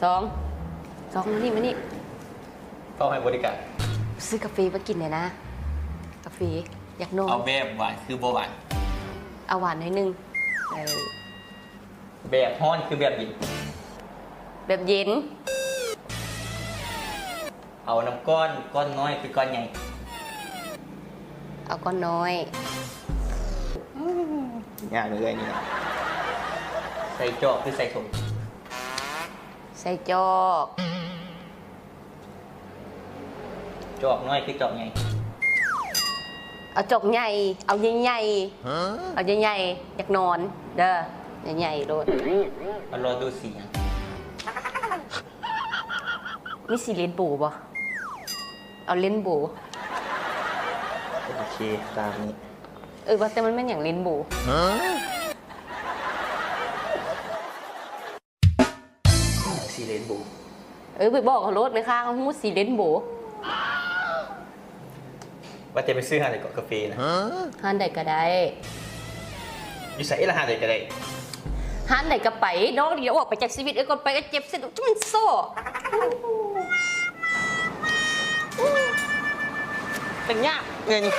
ສອງ ສອງ ມານີ້ ມານີ້ ເຝົ້າໃຫ້ບໍລິການ. ຊື້ກາເຟມາກິນແດ່ນະ ກາເຟ ຢາກນອນ. ເອົາແບບຫວານຄືບໍ່ຫວານ? ເອົາຫວານໜ້ອຍໜຶ່ງ. ເອີ ແບບຮ້ອນຄືແບບເຢັນ? ແບບເຢັນ. ເອົານ້ຳກ້ອນ ກ້ອນນ້ອຍຄືກ້ອນໃຫຍ່? ເອົາກ້ອນນ້ອຍ. ອືມ ຍາກເລີຍນີ້ນະ. ໃສ່ຈອກຄືໃສ່ຖົງ? ໃສ່ຈອກ. ຈອກນ້ອຍຄືຈອກໃຫຍ່? ເອົາຈອກໃຫຍ່ ເອົາໃຫຍ່ໆ. ເອົາໃຫຍ່ໆ ຢາກນອນເດີ ໃຫຍ່ໆໂລດ. ເອົາຫຼອດດູດສີຫຍັງ? ມີສີເຣນໂບບໍ່? ເອົາເຣນໂບ. ໂອເຄ ຕາມນີ້. ເອີ ວ່າແຕ່ມັນແມ່ນຫຍັງເຣນໂບ? ສີເຣນໂບ. ເອີ ໄປບອກເຂົາໂລດ ແມ່ຄ້າເຂົາຮູ້ສີເຣນໂບ. ວ່າແຕ່ໄປຊື້ຮ້ານໃດເກາະ ກາເຟນະ? ຮ້ານໃດກໍໄດ້. ຢູ່ໃສລະ ຮ້ານໃດກໍໄດ້? ຮ້ານໃດກໍໄປ. ນ້ອງນີ້ອອກໄປຈາກຊີວິດເອື້ອຍກ່ອນ ໄປກໍເຈັບເສັ້ນ ມັນຊອກ. ເປັນຫຍັງເອື້ອຍນີ້?